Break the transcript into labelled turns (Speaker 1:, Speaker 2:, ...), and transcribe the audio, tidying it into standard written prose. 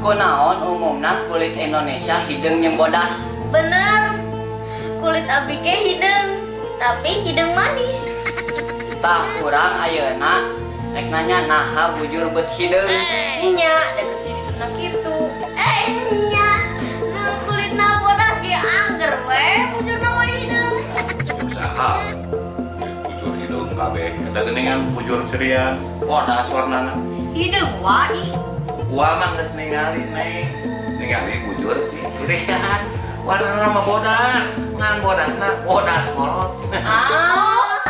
Speaker 1: Kunaon umumna kulit Indonesia hideung jeung bodas?
Speaker 2: Bener. Kulit abi ge hideung, tapi hideung manis.
Speaker 1: Tah, urang ayeuna rek nanya, naha bujur bet hideung?
Speaker 3: Nya, da geus di dituna kitu.
Speaker 2: Eh, nya, nu kulitna bodas ge angger we bujurna mah hideung.
Speaker 4: Saha? Bujur hideung kabeh. Eta geuningan bujur cerian, bodas warnana.
Speaker 3: Hideung wa ih.
Speaker 4: Uwa mah geus ningali, Neng. Ningali bujur sih. Cerian. Warnana mah bodas. Ngan bodasna bodas kolot.
Speaker 3: Ah.